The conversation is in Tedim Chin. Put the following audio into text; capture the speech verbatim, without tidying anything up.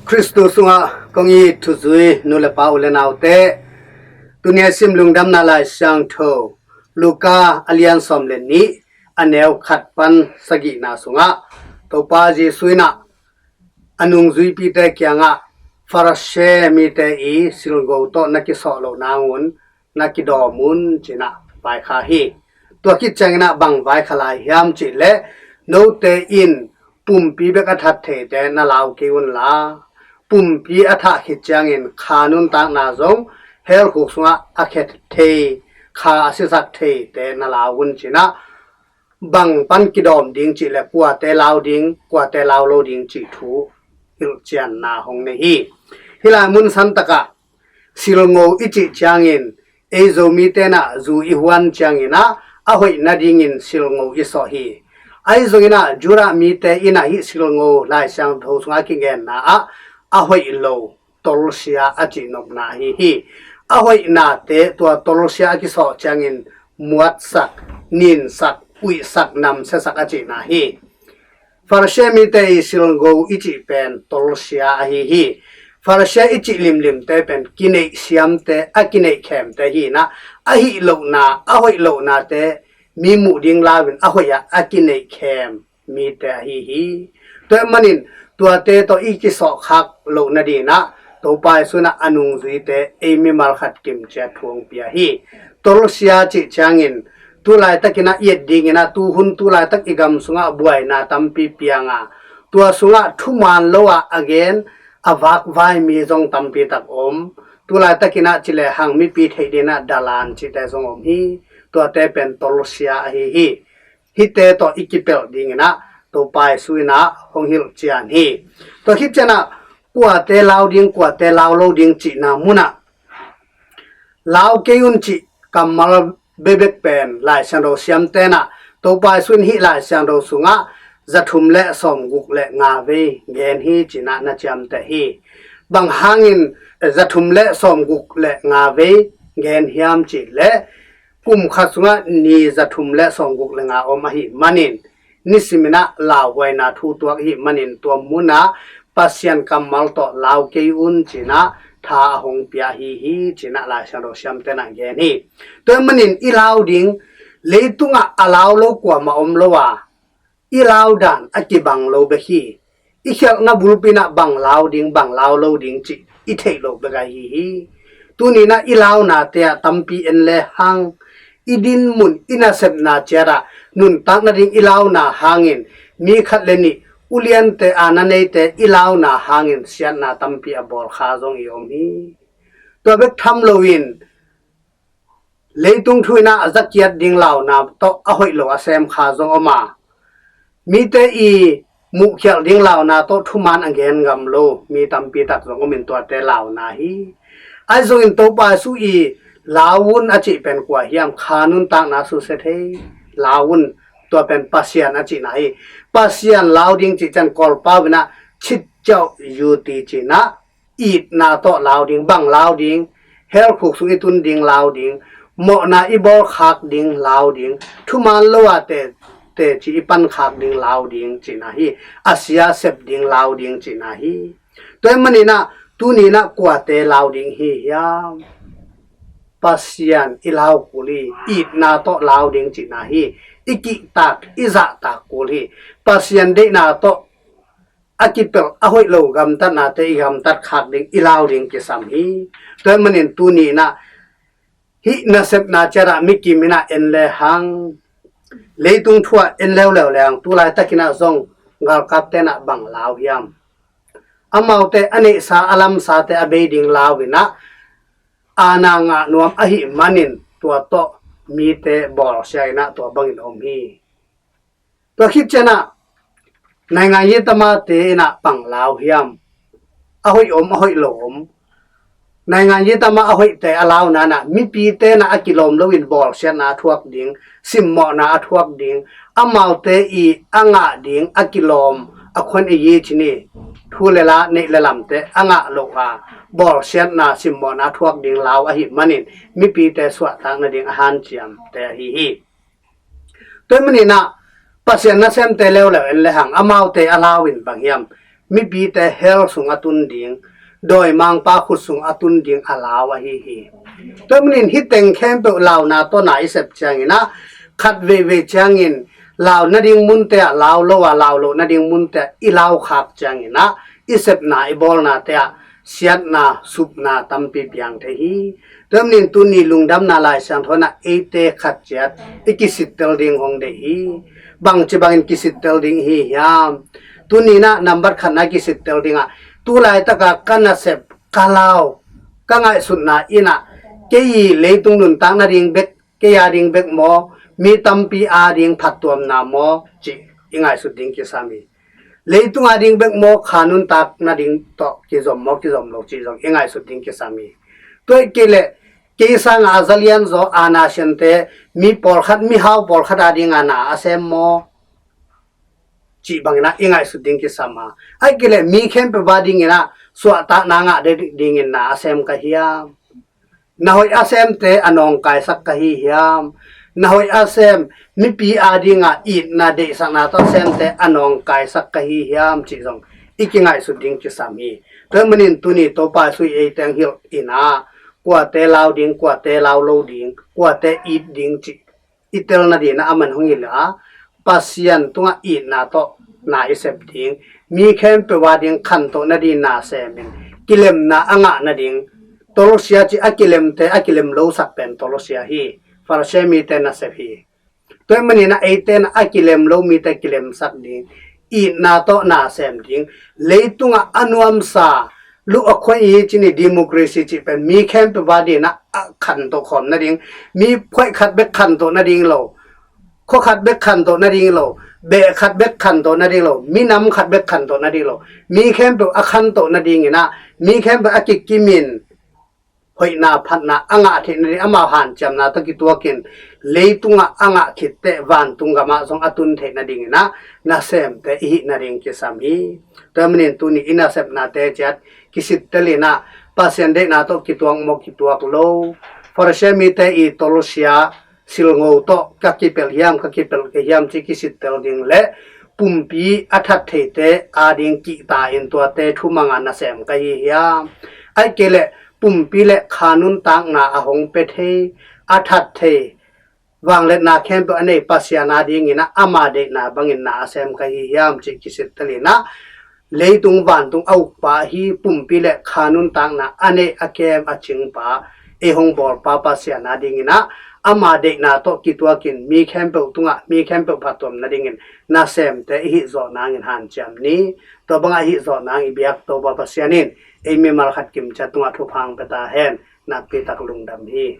Khristu sungah kong it thuzui nu le pa, u le naute, tuni a sim Lungdamna Lai Siangtho Luka a lian sawm le nih, a neu khat pan sagihna sungah Topa Jesu in ah a nungzuipite kiangah Farasi mite i silngo tawh na kisawh loh nangun na kidawm un, ci-in ah vaikhak hi. Tua khit ciangin ah bang vaikhak lai hiam cih leh, note in pumpi bek a that theite na lau kei un la, pumpi a thah khit ciangin kha nuntakna zong hell khuk sungah a khe thei, kha a sisak theite na lau un, ci-in ah bang pan kidawm ding cih leh kuate lau ding, kuate lau lo ding cih thu hilhcianna hong nei hi. Hih lai mun santakah silngo i cih ciangin, ei Zomite in ah zu i huan ciangin ah a hoih nadingin silngo i sawh hi. Ahi zongin ah Judah mite in ah hih silngo Lai Siangtho sungah kigenna ah a hoih lo, tolsia a cihnopna ahi hi. A hoihnate tua tolsia a kisawh ciangin muatsak, ninsak, uihsak, namsiasak a cihna hi. Farasi mite i silngo i cih pen tolsia ahi hi. Farasi i cih limlimte pen kineih siamte, a kineih khemte hi-in ah, a hih lohna, a hoih lohnate mi muh ding lau-in a hoih ah a kineih khem mite ahi hi. Tua ahih manin tuate tawh i kisawhkhak loh nadingin ah Topa Jesu in ah a nungzuite, ei mimal khat kimciat thu hong pia hi. Tolsia cih ciangin tu laitakin ah i et dingin ah, tuhun tu laitak i gam sungah buaina tampi piang a, tua sungah thuman lo-a a gen, a vakvai mi zong tampi tak om. Tu laitakin ah ci lehang mipi theih dingin ah dalan cihte zong om hi. Tuate pen tolsia ahi hi. Hihte tawh i kipelh dingin ah Topa Jesu in ah hong hilhcian hi. Tua khit ciangin ah kuate lau ding, kuate lau lo ding cihna munah lau kei un cih kammal bekbek pen Lai Siangtho siamte in ah, Topa Jesu in hih Lai Siangtho sungah za thum le sawmguk le nga vei gen hi, ci-in ah na ciamteh hi. Bang hangin za thum le sawmguk le nga vei gen hiam cih leh, kum khat sungah ni za thum le sawmguk le nga om ahih manin, nisimin ah lauhuaina thu tuak ahih manin, tua munah Pasian kammal tawh lau kei un, ci-in ah tha a hong pia ahi hi, ci-in ah Lai Siangtho siamte in ah gen hi. Tua ahih manin i lau ding, leitungah a lau lo kuamah om lo a, i lau dan a kibang lo bek hi. I khialhna bulpi in ah bang lau ding, bang lau lo ding cih i theih loh bek ahi hi. Tuni in ah i launate ah tampi en lehang, i dinmun, i nasepna ciat ah nuntak nading i launa hangin mi khat le nih, uliante, aana neite i launa hangin siatna tampi a bawl kha zong i om hi. Tua bek tham loin leitung thu in ah a zakiat ding launa tawh a hoih lo a sem kha zong om a, mite i muhkhialh ding launa tawh thuman a gen ngam lo mi tampi tak zong om in, tuate launa hi. Ahi zongin Topa Jesu i lau un a cih pen kua hiam? Kha nuntakna susia thei lau un, tua pen Pasian a cihna hi. Pasian lau ding cih ciang Kawlpau in ah chit ciauh yuti, ci-in ah itna tawh lau ding. Bang lau ding? Hell khuk sung i tun ding lau ding, mawhna i bawl khak ding lau ding, thuman lo-a te, teci i pan khak ding lau ding cihna hi. A sia sep ding lau ding cihna hi. Tua ahih manin ah tuni in ah kuate lau ding hi hiam? Pasian i lau kul hi. Itna tawh lau ding cihna hi. I kihtak, i zahtak kul hi. Pasian deihna tawh a kipelh a hoih lo gamtatnate i gamtat khak ding, i lau ding kisam hi. Tua ahih manin tuni in ah hih nasepna ciat ah mikim in ah en lehang, leitung thu ah en leuleu lehang, tu laitakin ah zong galkapte in ah bang lau hiam? Amaute a neihsa, a lamsate a bei ding lau in ah, aana ngah nuam ahih manin tua tawh mite bawlsia in ah tua bangin om hi. Tua khit ciang ah naingan yitamate in ah bang lau hiam? A hoih om, a hoih lo om. Naingan yitama a hoihte a launa in ah mipite in ah a kilawm loin bawlsiatna a thuak ding, simmawhna a thuak ding, amaute i a ngah ding a kilawm, a khuan i yi cini, thu le la, neih le lamte a ngah loh a, bawlsiatna, simmawhna a thuak ding lau ahih manin mipite suahtak nading a hanciamte ahi hi. Tua ahih manin ah Pasian nasemte leuleu en lehang, amaute a lau in bang hiam? mipite hell sung a tun ding, dawimangpa khut sung a tun ding a lau ahi hi. Tua manin hih teng khempeuh launa tawh na i sep ciangin ah, khat veivei ciangin lau nading munte ah lau lo a, lau loh nading munte ah i laukhak ciangin ah, i sepna i bawlnate ah siatna, supna tampi piang thei hi. Tua manin tuni lungdamna Lai Siangtho in ah eite khat ciat i kisittel ding hong deih hi. Bangci bangin kisittel ding i hi hiam? Tuni in ah nambat khatna kisittel ding ah, tu laitaka ka nasep, ka lau, ka ngaihsutna in ah, kei i leitung nuntak nading bek, kei a ding bek maw, mi tampi a ding phattuamna maw, cih i ngaihsut ding kisam hi. Leitung a ding bek maw, kha nuntak nading tawh kizom maw, kizom lo cih zong i ngaihsut ding kisam hi. Tua ahih kei leh, kei sanga a za lianzaw, a na siante, mi pawlkhat, mihau pawlkhat a ding a na a sem maw, cih bangin ah i ngaihsut ding kisam a. Ahih kei leh mi khempeuh a dingin ah suahtakna ngah dingin na a sem ka hiam? Na hoih a semte a nawngkaisak ka hi hiam? Na hoih a sem, mipi a dinga itna deihsakna tawh a semte a nawngkaisak ka hi hiam, cih zong i kingaihsut ding kisam hi. Tua manin tuni Topa Jesu in eite hong hilh in ah, kuate lau ding, kuate lau lo ding, kuate it ding cih i tel nading in ah aman hong hilh a, Pasian tungah itna tawh na i sep ding, mi khempeuh a ding khantoh nading na semin, kilemna a ngah nading, tolsia cih a kilemte a kilem losak pen tolsia hi. Farasi mite nasep hi. Tua ahih manin ah eite in ah a kilem lo mite kilemsak ding, itna tawh na sem ding, leitungah a nuamsa, lu a khoi i cih ni, democracy cih pen mi khempeuh a dingin ah a khantoh khawm nading, mi khuai khat bek khantoh nading lo, khua khat bek khantoh nading lo, beh khat bek khantoh nading lo, minam khat bek khantoh nading lo, mi khempeuh a khantoh nadingin ah, mi khempeuh a kikimin hoihna phatna a ngah theih nading, amau hanciamna tawh kituakin leitungah a ngah khit teh vantung gamah zong a tun theih nadingin ah nasemte i hih nading kisam hi. Tua manin tuni i nasepnate ciat kisittel in ah, Pasian deihna tawh kituak maw, kituak lo, Farasi mite i tolsia, silngo tawh ka kipelh hiam, ka kipelh kei hiam cih kisittel ding le pumpi a that theite a ding kihta in tuate thumanga nasem ka hi hiam? Ahih kei leh pumpi le kha nuntakna a hong pia thei, a that thei, vangliatna khempeuh a nei Pasian a dingin ah ama deihna bangin na a sem ka hi hiam cih kisittel in ah, leitung vantung a ukpa hi, pumpi le kha nuntakna a neih a kem a cingpa, ei hong bawlpa Pasian a dingin ah ama deihna tawh kituakin mi khempeuh tungah mi khempeuh phattuam nadingin nasemte i hih zawh nangin hanciam ni. Tua bangah i hih zawh nang i biak Topa Pasian in ei mimal khat kimciat tungah thupha hong pia ta hen. Nakpi tak lungdam hi.